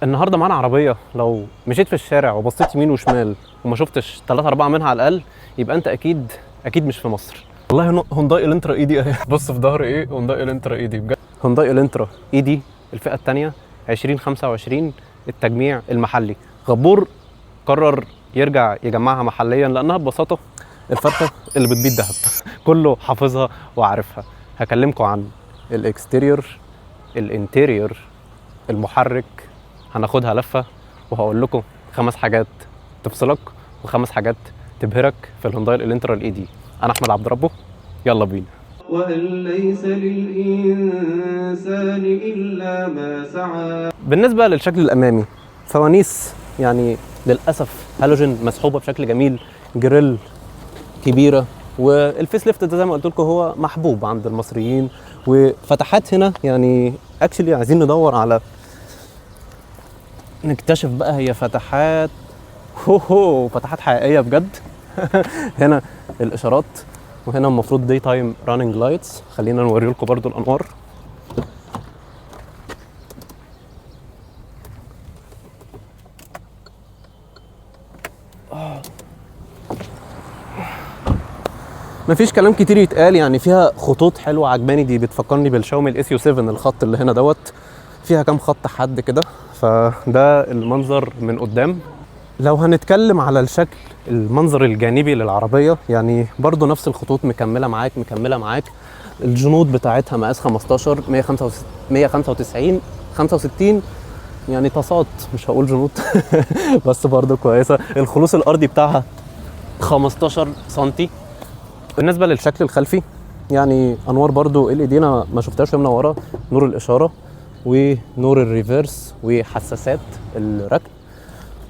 النهارده معانا عربية لو مشيت في الشارع وبصيت يمين وشمال وما شفتش 3 4 منها على الاقل يبقى انت اكيد اكيد مش في مصر. والله هونداي الانترا ED اهي. بص في ظهري ايه، هونداي الانترا ED بجد. هونداي الانترا ED الفئة الثانية 2025 التجميع المحلي. غبور قرر يرجع يجمعها محليا لانها ببساطة الفرخه اللي بتبيض ذهب، كله حافظها وعارفها. هكلمكم عن ال exterior، ال interior، المحرك، هناخدها لفه وهقول لكم 5 حاجات تفصلك وخمس حاجات تبهرك في الهونداي الانترا ال ED. انا احمد عبد ربه، يلا بينا. وأن ليس للإنسان إلا ما سعى. بالنسبة للشكل الامامي، فوانيس يعني للاسف هالوجين مسحوبه بشكل جميل، grille كبيرة، وال facelift ده زي ما قلت لكم هو محبوب عند المصريين. وفتحات هنا يعني actually عايزين ندور على نكتشف بقى هي فتحات، هو هو فتحات حقيقية بجد. هنا الاشارات، وهنا المفروض daytime running lights. خلينا نوري لكم برضو الانوار. مفيش كلام كتير يتقال، يعني فيها خطوط حلوة عجباني، دي بتفكرني بالشاومي ال SU 7 الخط اللي هنا دوت، فيها كام خط حد كده. فده المنظر من قدام. لو هنتكلم على الشكل المنظر الجانبي للعربية، يعني برضو نفس الخطوط مكملة معاك مكملة معاك. الجنوط بتاعتها مقاس 15 195 65، يعني طاسات مش هقول جنوط بس برضو كويسة. الخلوص الأرضي بتاعها 15 سنتي. بالنسبة للشكل الخلفي، يعني أنوار برضو ال LED أنا ما شفتهاش منورة، نور الإشارة ونور ال reverse وحساسات الركن.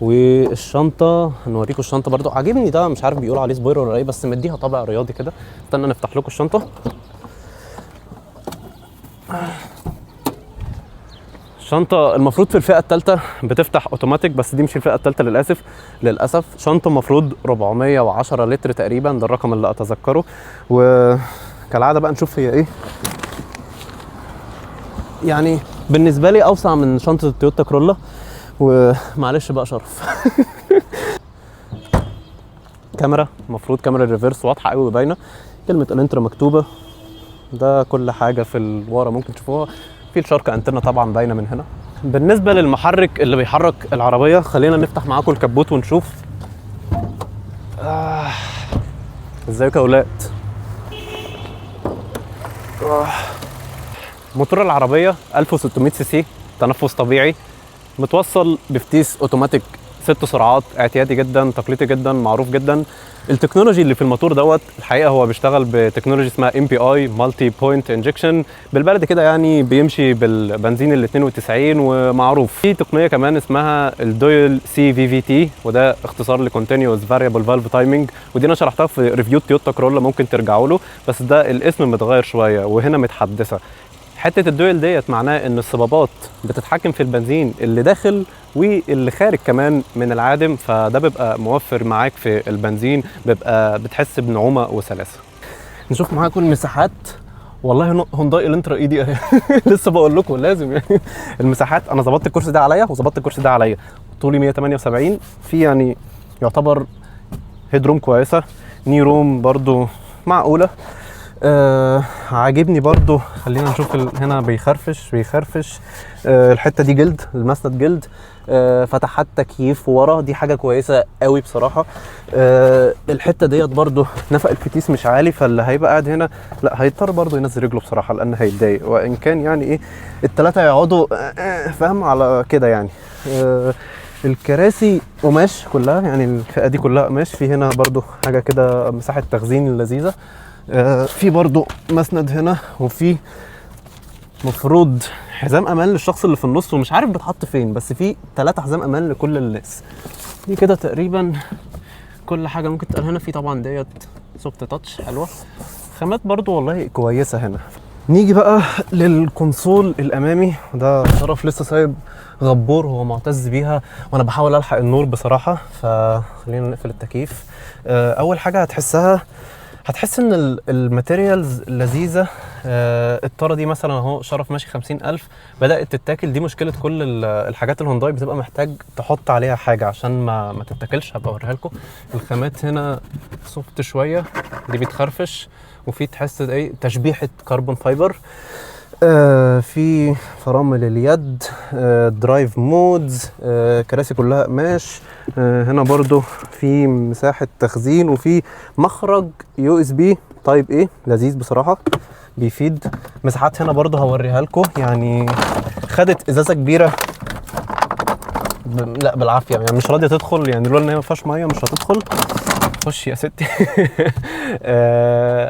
والشنطه هنوريكم الشنطة برضو، عاجبني ده مش عارف بيقولوا عليه spoiler ولا ايه، بس مديها طابع رياضي كده. استنى نفتح لكم الشنطة. الشنطة المفروض في الفئة الثالثة بتفتح اوتوماتيك، بس دي مش الفئة الثالثة للاسف. للاسف شنطه المفروض 410 لتر تقريبا، ده الرقم اللي اتذكره. وكالعادة بقى نشوف هي ايه. يعني بالنسبة لي اوسع من شنطه التويوتا كرولا، ومعلش بقى شرف. كاميرا المفروض كاميرا ال reverse واضحة قوي وباينه، كلمة الانترا مكتوبة. ده كل حاجة في الورا ممكن تشوفوها. في ال shark antenna طبعا باينة من هنا. بالنسبة للمحرك اللي بيحرك العربية، خلينا نفتح معاكم الكبوت ونشوف. ازيكم يا اولاد. موتور العربية 1600 سي سي، تنفس طبيعي، متوصل بفتيس اوتوماتيك 6 سرعات، اعتيادي جدا، تقليدي جدا، معروف جدا. ال technology اللي في الموتور دوت الحقيقة هو بيشتغل ب technology اسمها MPI، multi point injection، بالبلد كده يعني بيمشي بالبنزين ال 92 ومعروف. في تقنية كمان اسمها ال dual CVVT، وده اختصار ل continuous variable valve timing، ودي انا شرحتها في review تويوتا كرولا ممكن ترجعوا له، بس ده الاسم متغير شوية وهنا متحدثه. حتة ال dual ديت معناه ان الصبابات بتتحكم في البنزين اللي داخل واللي خارج كمان من العادم، فده بيبقى موفر معاك في البنزين، بيبقى بتحس بنعومه وسلاسه. نشوف معاكم المساحات. والله هونداي الانترا ED اهي. لسه بقول لكم لازم يعني المساحات. انا ظبطت الكرسي ده عليا وظبطت الكرسي ده عليا، طولي 178، في يعني يعتبر headroom كويسة، knee room برضو معقولة. عاجبني برضو. خلينا نشوف هنا بيخرفش بيخرفش. الحتة دي جلد، المسند جلد. فتحات تكييف ورا، دي حاجة كويسة قوي بصراحة. الحتة ديت برضو نفق الفتيس مش عالي، فاللي هيبقى قاعد هنا لا هيضطر برضو ينزل رجله بصراحة لان هيتضايق، وان كان يعني ايه التلاتة يقعدوا فاهم على كده يعني. الكراسي قماش كلها، يعني الفئة دي كلها قماش. في هنا برضو حاجة كده مساحة تخزين لذيذة. في برضو مسند هنا، وفي مفروض حزام امان للشخص اللي في النص، ومش عارف بيتحط فين، بس في 3 حزام امان لكل الناس. دي كده تقريبا كل حاجة ممكن تتقال هنا. في طبعا ديت soft touch حلوة، خامات برضو والله كويسة. هنا نيجي بقى لل console الامامي، ده شرف لسه سايب غبور هو معتز بيها، وانا بحاول الحق النور بصراحة، فخلينا نقفل التكييف. اول حاجة هتحسها هتحس ان ال materials لذيذه. الطاره دي مثلا اهو شرف ماشي 50,000 بدات تتاكل. دي مشكلة كل الحاجات الهونداي، بتبقى محتاج تحط عليها حاجة عشان ما تتاكلش. هبقى اوريها لكم. الخامات هنا soft شويه، دي بتخرفش، وفي تحس ايه تشبيحه carbon fiber. في فرامل اليد، drive modes، كراسي كلها قماش. هنا برضو في مساحة تخزين، وفي مخرج USB type A لذيذ بصراحة، بيفيد. مساحات هنا برضو هوريها لكم، يعني خدت ازازة كبيرة لا بالعافية، يعني مش راضية تدخل، يعني لولا ان هي ما فيهاش مية مش هتدخل. خش يا ستي.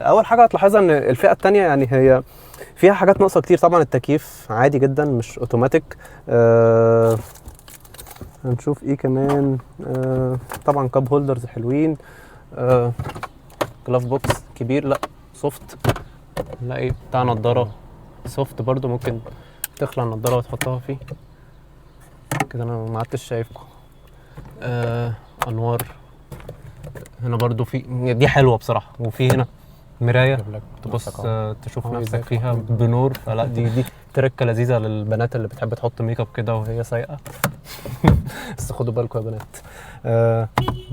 اول حاجة هتلاحظها ان الفئة الثانية يعني هي فيها حاجات ناقصه كتير. طبعا التكييف عادي جدا مش اوتوماتيك. هنشوف ايه كمان. طبعا cup holders حلوين. Glove box كبير، لا soft. نلاقي بتاع نضاره soft برضو، ممكن تخلع النضارة وتحطها فيه كده. انا ما عدتش شايفكم. انوار هنا برضو في، دي حلوة بصراحه. وفي هنا مراية تبص تشوف نفسك فيها بنور، فلا دي تركه لذيذة للبنات اللي بتحب تحط make up كده وهي سايقه. بس خدوا بالكم يا بنات.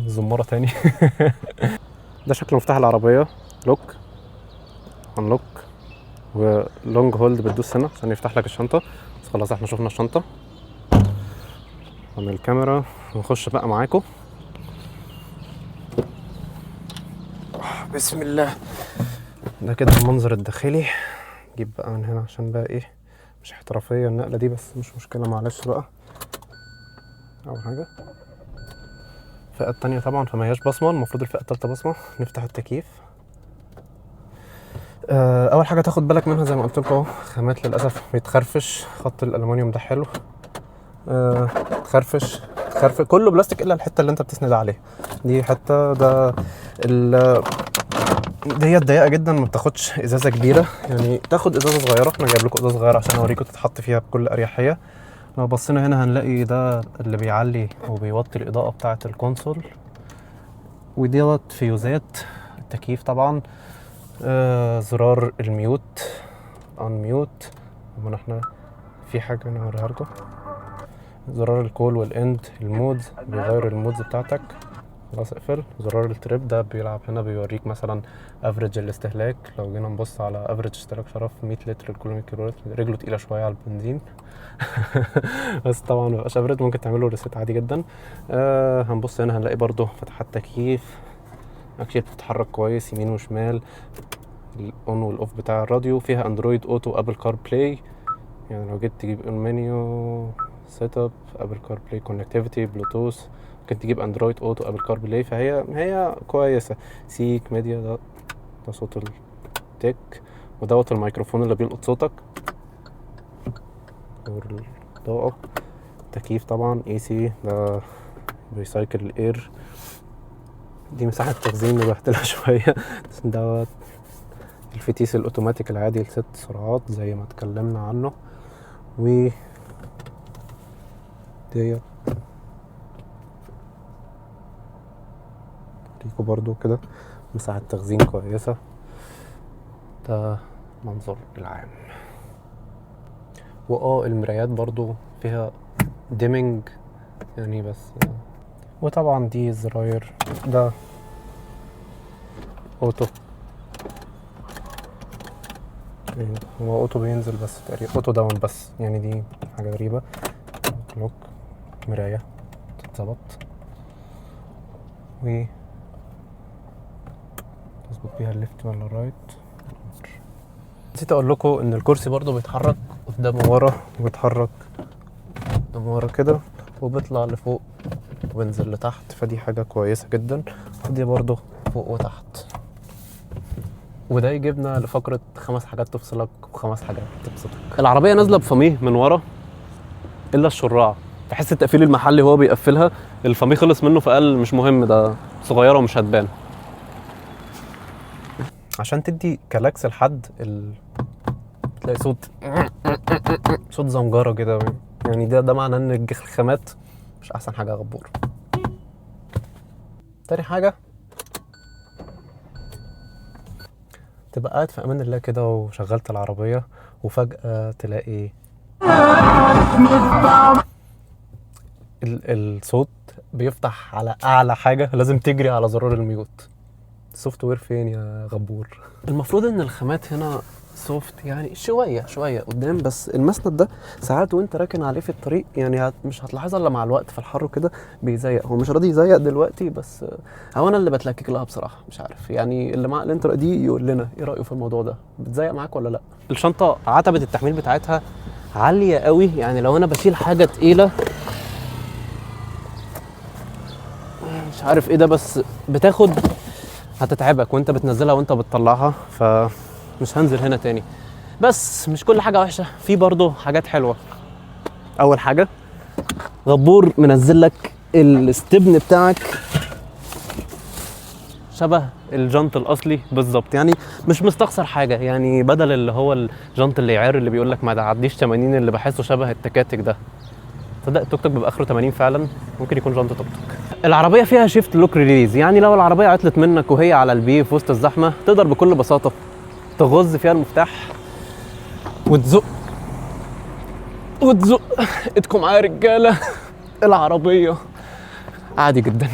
زماره تاني. ده شكل مفتاح العربية، lock unlock و long hold، بتدوس هنا عشان يفتح لك الشنطة. بس خلاص احنا شفنا الشنطة من الكاميرا، نخش بقى معاكم. بسم الله. ده كده المنظر الداخلي. جيب بقى من هنا عشان بقى ايه مش احترافية النقلة دي، بس مش مشكلة معلش بقى. اول حاجة الفئة التانية طبعا فما هياش بصمة، المفروض الفئة التالتة بصمة. نفتح التكييف. اول حاجة تاخد بالك منها زي ما قلت لكم اهو، خامات للاسف بيتخرفش. خط الالومنيوم ده حلو، تخرفش تخرفش، كله بلاستيك الا الحتة اللي انت بتسند عليها دي حتة. ده ديت ضيقه جدا، ما بتاخدش ازازة كبيرة، يعني تاخد ازازة صغيرة. انا جايب لكم ازازة صغيرة عشان اوريكم تتحط فيها بكل اريحية. لو بصينا هنا هنلاقي ده اللي بيعلي وبيوطي الاضاءة بتاعه ال console، وديت فيوزات التكييف طبعا. زرار ال mute unmute. طبعا احنا في حاجة انا هوريها لكم، زرار ال call وال end، ال mode بيغير ال modes بتاعتك. خلاص اقفل. زرار ال trip ده بيلعب هنا، بيوريك مثلا average الاستهلاك. لو جينا نبص على average استهلاك شرف 100 لتر لكل 100 كيلو، رجله تقيلة شوية على البنزين. بس طبعا مبقاش average، ممكن تعمله reset عادي جدا. هنبص هنا هنلاقي برضو فتحات تكييف، actually بتتحرك كويس يمين وشمال. ال on وال off بتاع الراديو، فيها Android Auto، Apple CarPlay. يعني لو جيت تجيب ال menu setup، Apple CarPlay connectivity، Bluetooth، ممكن تجيب Android Auto، Apple CarPlay، فهي كويسة. سيك ميديا، ده صوت التك، ودوت الميكروفون اللي بيلقط صوتك، الاضاءة، تكييف طبعا AC، ده بي cycle ال air. دي مساحة تخزين مبهدلة شوية. دوت الفتيس الاوتوماتيك العادي لست سرعات زي ما اتكلمنا عنه. و ديت ريكو برضو كده مساحة تخزين كويسة. ده منظر العام. المرايات برضو فيها dimming يعني بس. وطبعا دي الزراير، ده auto، هو auto بينزل بس تقريبا، auto down بس، يعني دي حاجة غريبة. lock، مراية تتظبط و تظبط بيها ال left ولا ال right. نسيت اقول لكم ان الكرسي برضو بيتحرك قدام وورا، وبيتحرك قدام وورا كده، وبيطلع لفوق وبينزل لتحت، فدي حاجة كويسة جدا. ودي برضو فوق وتحت. وده يجيبنا لفقرة 5 حاجات تفصلك و5 حاجات تبسطك. العربية نازلة بفاميه من ورا إلا الشراع، تحس التقفيل المحلي هو بيقفلها، الفاميه خلص منه فقال مش مهم ده صغيرة ومش هتبان. عشان تدي كلاكس لحد تلاقي صوت زنجرة كده، يعني ده معناه ان الخامات مش احسن حاجة يا غبور. تاني حاجة تبقى قاعد في امان الله كده وشغلت العربية وفجاة تلاقي الصوت بيفتح على اعلى حاجة، لازم تجري على زرار ال mute. ال software فين يا غبور؟ المفروض ان الخامات هنا soft يعني شوية شوية قدام، بس المسند ده ساعات وانت راكن عليه في الطريق يعني مش هتلاحظها الا مع الوقت في الحر وكده بيزيق. هو مش راضي يزيق دلوقتي، بس هو انا اللي بتلكك لها بصراحة، مش عارف يعني. اللي مع الانترا دي يقول لنا ايه رايه في الموضوع ده، بتزيق معاك ولا لا؟ الشنطة عتبة التحميل بتاعتها عالية قوي، يعني لو انا بشيل حاجة تقيلة مش عارف ايه ده، بس بتاخد هتتعبك وانت بتنزلها وانت بتطلعها، فمش هنزل هنا تاني. بس مش كل حاجة وحشة، في برضه حاجات حلوة. أول حاجة غبور منزل لك الاستبن بتاعك شبه الجنط الأصلي بالظبط، يعني مش مستخسر حاجة. يعني بدل اللي هو الجنط اللي يعر اللي بيقول لك ما تعديش 80 اللي بحسه شبه التكاتك ده، تصدق التوك توك بيبقى اخره 80 فعلا، ممكن يكون جنط توك توك. العربية فيها shift lock release، يعني لو العربية عطلت منك وهي على ال P في وسط الزحمة تقدر بكل بساطة تغز فيها المفتاح وتزق وتزق ايدكم معايا يا رجاله العربية عادي جدا.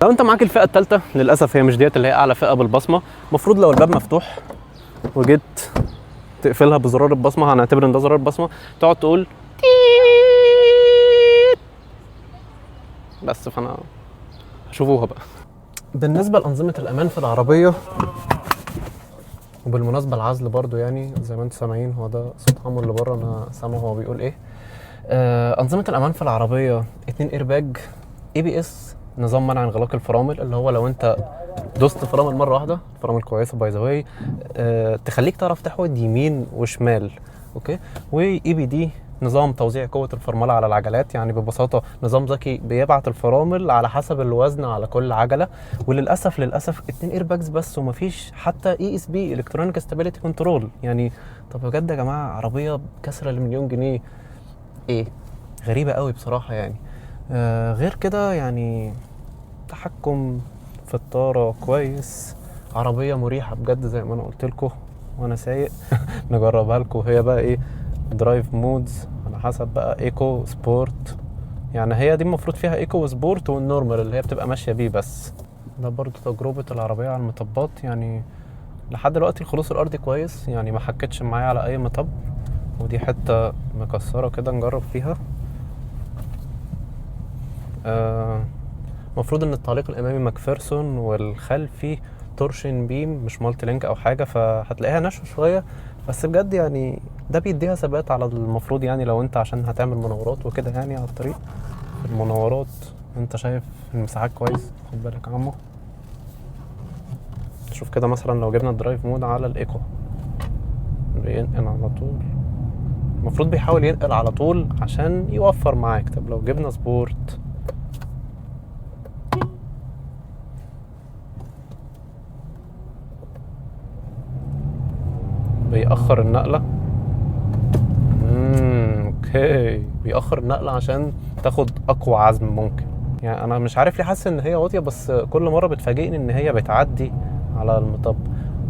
لو انت معاك الفئة الثالثة، للاسف هي مش ديت اللي هي اعلى فئة بالبصمه، المفروض لو الباب مفتوح وجيت تقفلها بزرار البصمة، هنعتبر ان ده زرار البصمة، تقعد تقول تيت بس، فانا شوفوها بقى. بالنسبة لانظمه الامان في العربية، وبالمناسبة العزل برضو يعني زي ما انتم سامعين، هو ده صوت عمو اللي بره، انا سامعه هو بيقول ايه. انظمة الامان في العربية 2 airbag، ABS، نظام منع انغلاق الفرامل اللي هو لو انت دوست فرامل مرة واحدة، فرامل كويسة by the way، تخليك تعرف تحود يمين وشمال، okay. و EBD نظام توزيع قوة الفرملة على العجلات، يعني ببساطة نظام ذكي بيبعت الفرامل على حسب الوزن على كل عجلة. وللأسف للأسف 2 airbags بس، ومفيش حتى ESP electronic stability control. يعني طب بجد يا جماعة، عربية بكسرة المليون جنيه ايه؟ غريبة قوي بصراحة يعني. غير كده يعني تحكم في الطارة كويس، عربية مريحة بجد زي ما انا قلت لكم وانا سايق. نجربها لكم. هي بقى ايه drive modes على حسب بقى، eco sport، يعني هي دي المفروض فيها eco و sport وال normal اللي هي بتبقى ماشية بيه بس. ده برضو تجربة العربية على المطبات، يعني لحد دلوقتي الخلوص الارضي كويس، يعني ما حكتش معايا على اي مطب، ودي حتة مكسرة كده نجرب فيها. المفروض ان التعليق الامامي ماكفيرسون والخلفي torsion beam، مش multi-link او حاجة، فهتلاقيها ناشفة شوية، بس بجد يعني ده بيديها ثبات على المفروض. يعني لو انت عشان هتعمل مناورات وكده يعني على الطريق، المناورات انت شايف المساحات كويس، خد بالك يا عمو. شوف كده مثلا لو جبنا ال drive mode على ال eco بينقل على طول، المفروض بيحاول ينقل على طول عشان يوفر معاك. طب لو جبنا sport بيأخر النقلة. okay، بيأخر النقلة عشان تاخد اقوى عزم ممكن. يعني انا مش عارف ليه حاسس ان هي واطية، بس كل مرة بتفاجئني ان هي بتعدي على المطب.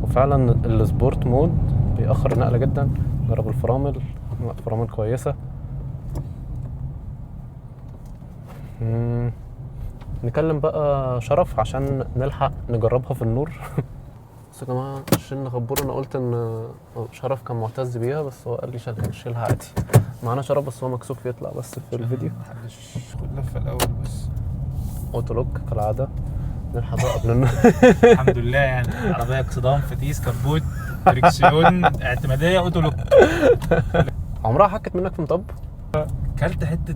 وفعلا ال sport mode بيأخر النقلة جدا. جرب الفرامل، لا فرامل كويسة. نكلم بقى شرف عشان نلحق نجربها في النور. بس يا جماعة شلنا غبور، انا قلت ان شرف كان معتز بيها، بس هو قال لي شيلها عادي. معانا شرف بس هو مكسوف يطلع بس في الفيديو. محدش خد لفه الاول بس. auto lock كالعادة، نلحق بقى قبل النور. الحمد لله، يعني عربية اكسدام، فتيس، كبوت، دريكسيون، اعتماديه، auto lock. عمرها حكت منك في مطب؟ كلت حتة،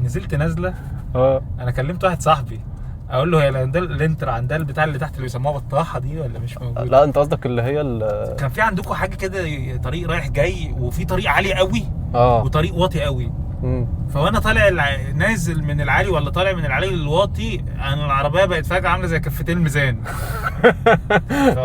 نزلت نازله. انا كلمت واحد صاحبي اقول له هي الانتر عندها البتاع اللي تحت اللي بيسموها بطاحه دي ولا مش موجودة؟ لا انت قصدك اللي هي كان في عندكم حاجة كده، طريق رايح جاي وفي طريق عالي قوي وطريق واطي قوي. فوانا طالع نازل من العالي ولا طالع من العالي للواطي، انا العربية بقت فجاة عامله زي كفتين الميزان.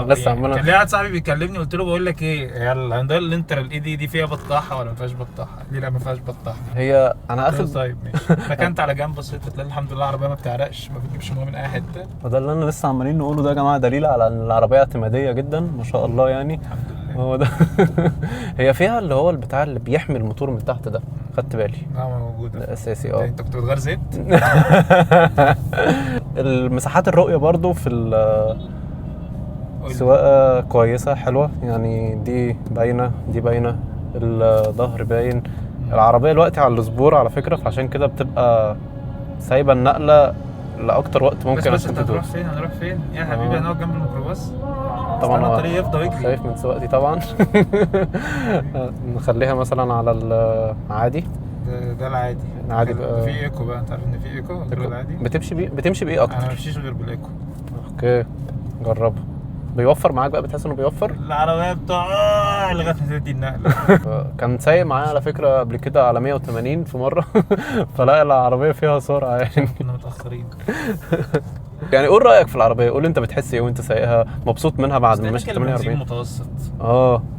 لسه عماله. كان ليا واحد صاحبي بيكلمني، قلت له بقول لك ايه، يلا هنداي الانترا ال eD دي فيها بطاحه ولا ما فيهاش بطاحه؟ ليه لا ما فيهاش بطاحه. هي انا اخد طيب ماشي، ركنت على جنب بصيت تلاقي الحمد لله العربية ما بتعرقش، ما بتجيبش مية من اي حتة. وده اللي انا لسه عمالين نقوله ده يا جماعة، دليل على ان العربية اعتماديه جدا ما شاء الله يعني. الحمد لله. هو ده. هي فيها اللي هو البتاع اللي بيحمي الموتور من تحت ده، خدت بالي. اه موجودة ده اساسي. انت كنت بتغير زيت؟ المساحات الرؤية برضو في السواقة كويسة حلوة يعني، دي باينة دي باينة، الظهر باين. العربية دلوقتي على ال sport على فكرة، فعشان كده بتبقى سايبه النقلة لاكتر وقت ممكن. بس انت هتروح فين؟ هنروح فين يا حبيبي؟ هنقعد جنب الميكروباص طبعا. الطريق يفضى ويجري. خايف من سواقتي طبعا. نخليها مثلا على العادي. ده العادي. العادي بقى في eco بقى، انت عارف ان في eco غير العادي. بتمشي بايه اكتر؟ انا ما بمشيش غير بال eco. okay جربه، بيوفر معاك بقى، بتحس انه بيوفر العربية بتاع لغاية ما تدي النقلة. كان سايق معايا على فكرة قبل كده على 180 في مرة. فلا العربية فيها سرعة يعني. كنا متاخرين. يعني قول رايك في العربية، قول انت بتحس ايه وانت سايقها، مبسوط منها بعد ما مشيت 48؟ متوسط.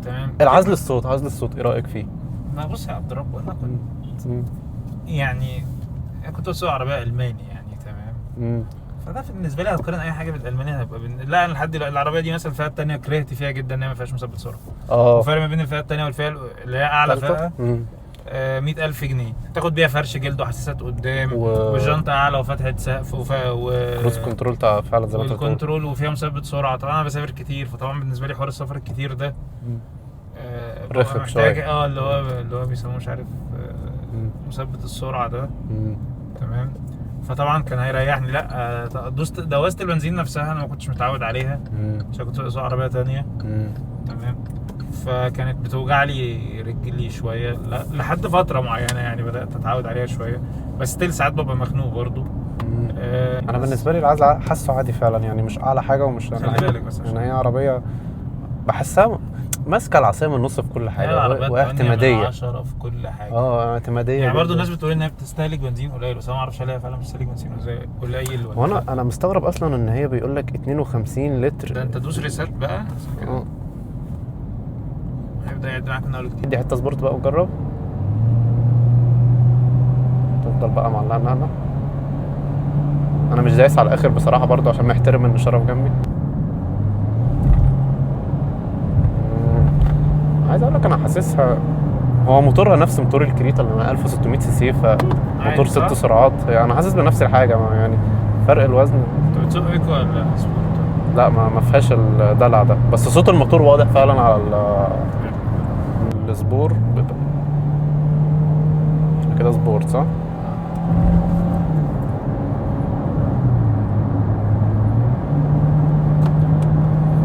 تمام. العزل الصوت، عزل الصوت ايه رايك فيه؟ ما بص يا عبد الرب، انا كنت يعني كنت بسوق عربية الماني يعني، تمام. فده بالنسبة لي هتقارن اي حاجة بالالماني هيبقى لا انا لحد دلوقتي العربية دي مثلا الفئة الثانية كرهت فيها جدا ان هي ما فيهاش مثبت سرعة. وفرق ما بين الفئة الثانية والفئة اللي هي اعلى فئة 100,000 جنيه، تاخد بيها فرش جلد وحساسات قدام وجنط اعلى وفتحه سقف cruise control فعلا زي ما انت بتقول، وال control وفيها مثبت سرعة. طبعا انا بسافر كتير، فطبعا بالنسبة لي حوار السفر الكتير ده رخم شوية. اللي هو بيسموه مش عارف مثبت السرعة ده. تمام. فطبعا كان هيريحني. لا دوست دوست البنزين نفسها انا ما كنتش متعود عليها، عشان كنت بسوق عربية ثانية. تمام. فكانت بتوجع لي رجلي شوية لحد فترة معينة يعني، بدات اتعود عليها شوية، بس still ساعات ببقى مخنوق برضو. انا بالنسبة لي العزل حاسه عادي فعلا يعني، مش اعلى حاجة ومش خلي بالك، بس عشان هي عربية بحسها ماسكه العصاية من النص في كل حاجة، واعتماديه 10 في كل حاجة. اعتماديه يعني. برضو الناس بتقول ان هي بتستهلك بنزين قليل، بس انا ما اعرفش هل هي فعلا بتستهلك بنزين قليل ولا. وانا مستغرب اصلا ان هي بيقول لك 52 لتر. ده انت دوس reset بقى هيبدا يعد معاك من اول وجديد. دي حتة sport بقى وجرب، تفضل بقى معلقه النقلة. انا مش دايس على الاخر بصراحة برضو عشان محترم ان شرف جنبي. عايز اقول لك انا حاسسها هو موتورها نفس موتور الكريتا اللي 1600 سي سي، فموتور 6 سرعات يعني. انا حاسس بنفس الحاجة يعني، فرق الوزن. انت بتسوق eco ولا sport؟ لا ما فيهاش الدلع ده، بس صوت الموتور واضح فعلا على ال sport. احنا كده sport صح؟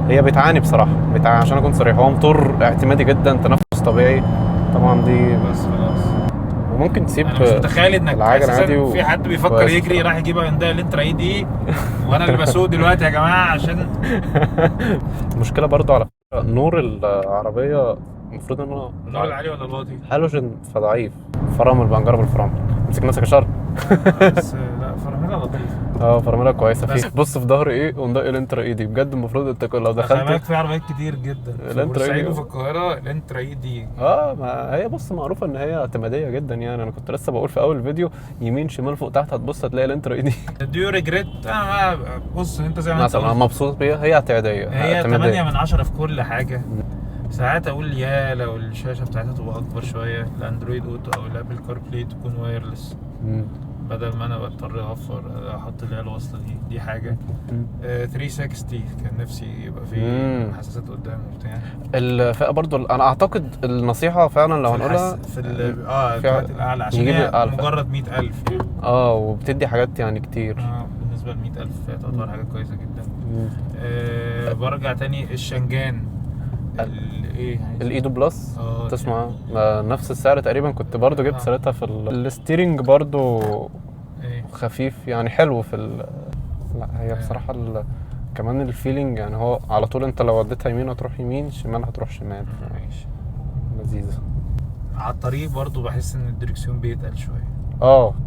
هي بتعاني بصراحة، بتعاني عشان اكون صريح. هو موتور اعتمادي جدا، تنفس طبيعي طبعا دي بس خلاص. وممكن تسيب. انا مش متخيل انك اساسا في حد بيفكر يجري راح يجيب هيونداي الانترا eD وانا اللي بسوق دلوقتي يا جماعة عشان المشكلة برضو على فكرة نور العربية المفروض انه النور العالي ولا الواطي؟ هالوجين فضعيف. فرامل بقى، نجرب الفرامل. امسك نفسك يا شرم. بس لا فراملها لطيفة. فراملها كويسة. في بص في ظهري ايه هونداي الانترا eD، بجد المفروض انت لو دخلت. خلي بالك في عربيات كتير جدا في بورسعيد وفي القاهرة الانترا eD. ما هي بص معروفة ان هي اعتماديه جدا يعني. انا كنت لسه بقول في اول فيديو يمين شمال فوق تحت هتبص هتلاقي الانترا eD. do you regret؟ انا بص انت زي ما انت انا مبسوط بيها، هي اعتماديه. هي 8 من 10 في كل حاجة. ساعات اقول يا لو الشاشة بتاعتها تبقى اكبر شوية، ال Android Auto او ال Apple CarPlay تكون wireless، بدل ما انا بضطر اوفر احط اللي هي الوصلة دي. دي حاجة. 360 كان نفسي يبقى فيه حساسات قدام وبتاع. الفئة برضو انا اعتقد النصيحة فعلا لو هنقولها في الفئات الاعلى، عشان هي مجرد 100,000 يعني. وبتدي حاجات يعني كتير. بالنسبة ل 100,000 تعتبر حاجة كويسة جدا. برجع تاني الشنجان الايه ال e-Do Plus، تسمع نفس السعر تقريبا. كنت برضو جبت سيرتها في ال steering برضو خفيف يعني، حلو في لا هي بصراحة كمان ال feeling يعني، هو على طول انت لو وديتها يمين هتروح يمين، شمال هتروح شمال. ماشي، لذيذة. على الطريق برضو بحس ان الدركسيون بيتقل شوية.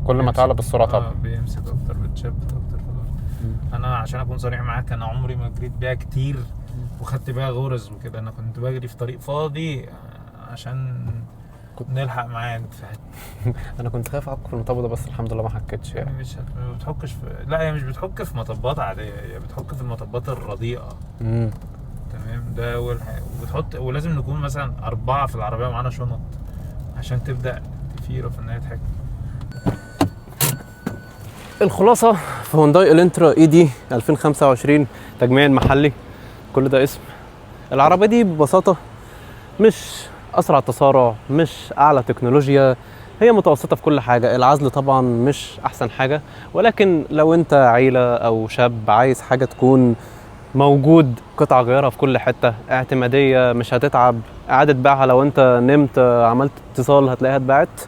كل ما تعلى بالسرعة طبعا بيمسك اكتر، بتشبت اكتر في الارض. انا عشان اكون صريح معاك، انا عمري ما جريت بيها كتير وخدت بيها غرز وكده. انا كنت بجري في طريق فاضي عشان كنت نلحق معاك في حتة. انا كنت خايف احك في المطب ده، بس الحمد لله ما حكيتش يعني. مش ما بتحكش في، لا هي مش بتحك في مطبات عادية، هي بتحك في المطبات الرديئة. تمام، ده اول حاجة. وبتحط، ولازم نكون مثلا 4 في العربية معانا شنط عشان تبدا تفيره في ان هي تحك. الخلاصة في هونداي الانترا اي دي 2025 تجميع المحلي، كل ده اسم العربية دي ببساطة مش اسرع تسارع، مش اعلى تكنولوجيا، هي متوسطه في كل حاجة. العزل طبعا مش احسن حاجة، ولكن لو انت عيله او شاب عايز حاجة تكون موجود قطع غيارها في كل حتة، اعتماديه، مش هتتعب، اعاده بيعها لو انت نمت عملت اتصال هتلاقيها اتباعت،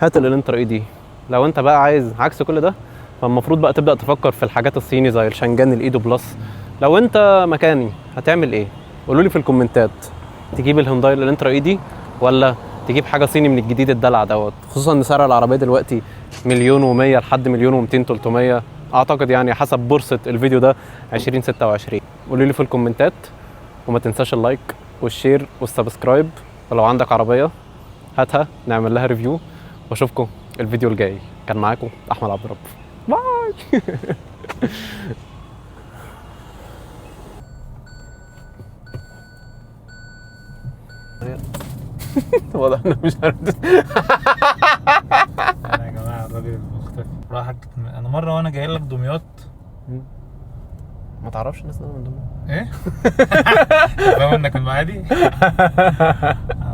هات الالنترا اي دي. لو انت بقى عايز عكس كل ده، فالمفروض بقى تبدا تفكر في الحاجات الصيني زي الشانجان الايدو بلس. لو انت مكاني هتعمل ايه؟ قولوا لي في الكومنتات، تجيب الهونداي الانترا اي دي ولا تجيب حاجة صيني من الجديد الدلع دوت؟ خصوصا ان سعر العربية دلوقتي 1,100,000 لحد 1,200,000 300 اعتقد، يعني حسب بورصة الفيديو ده 2026. قولوا لي في الكومنتات، وما تنساش ال like وال share وال subscribe، ولو عندك عربية هاتها نعمل لها review. واشوفكم الفيديو الجاي. كان معاكم احمد عبد الرب. bye. واضح انه مش عارف. انا يا جماعة الراجل المختفي راح. انا مرة وانا جاي لك دمياط، ما تعرفش الناس من دمياط ايه؟ فاهم انك من المعادي؟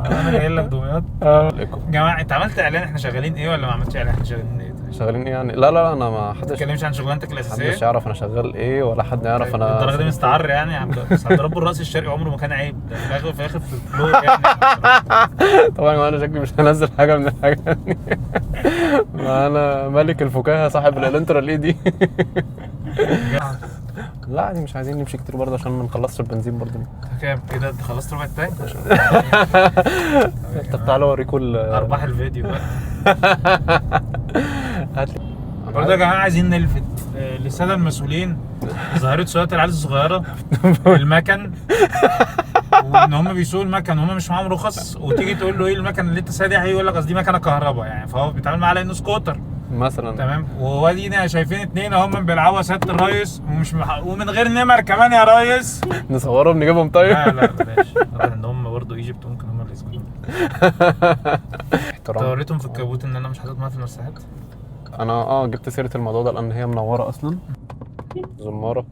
انا جاي لك دمياط. يا جماعة انت عملت اعلان احنا شغالين ايه ولا ما عملتش اعلان احنا شغالين ايه؟ شغالين ايه يعني؟ لا لا لا، انا ما حدش ما تتكلمش عن شغلانتك الاساسية، محدش يعرف انا شغال ايه ولا حد يعرف انا الدرجة دي مستعر يعني. بس عبد رب الراس الشرقي عمره ما كان عيب، ده في الاخر في الفلور يعني. طبعا انا شكلي مش هنزل حاجة من الحاجات دي. ما انا ملك الفكاهة صاحب الالنترا الاي دي. لا عادي، مش عايزين نمشي كتير برضه عشان ما نخلصش البنزين برضه. كام ايه ده؟ انت خلصت ربع التانك؟ طب تعالوا اوريكم ارباح الفيديو بقى. برضه يا جماعة عايزين نلفت للسادة المسؤولين ظاهره سواقة العيال الصغيرة المكن، وان هم بيسوقوا المكن وهم مش معاهم رخص، وتيجي تقول له ايه المكن اللي انت سايقها دي، هيقول لك اصل دي مكنه كهرباء يعني، فهو بيتعامل معاها على انه سكوتر مثلا. تمام، وادينا شايفين 2 اهم بيلعبوا سيادة الريس، ومش ومن غير نمر كمان يا ريس. نصورهم نجيبهم طيب؟ لا لا بلاش، ان هم برضه ايجيبت ممكن هم اللي يسكتوا. احترام. وريتهم في الكابوت ان انا مش حاطط مية في المساحات. انا جبت سيره الموضوع ده لان هي منورة اصلا. زماره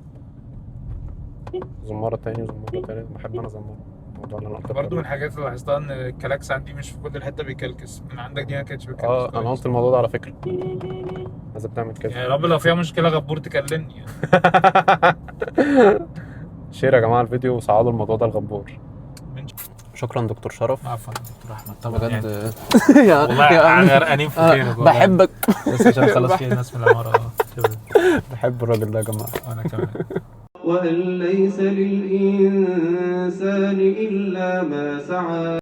زماره تاني، زماره تاني، بحب انا زماره. الموضوع اللي انا قلت برضه من الحاجات اللي لاحظتها ان الكلاكس عندي مش في كل الحتة بيكلكس، من عندك دي ما كانتش بتكلكس. انا قلت الموضوع ده على فكرة، لازم تعمل كده يا رب. لو فيها مشكلة غبور تكلمني يعني. share يا جماعة الفيديو وصعدوا الموضوع ده الغبور. شكرا دكتور شرف. عفوا دكتور احمد طبعا بجد يعني. والله غرقانين في خيرك، بحبك. بس عشان خلاص في ناس من العمارة. بحب الراجل ده يا جماعة. انا كمان. وأن ليس للإنسان إلا ما سعى.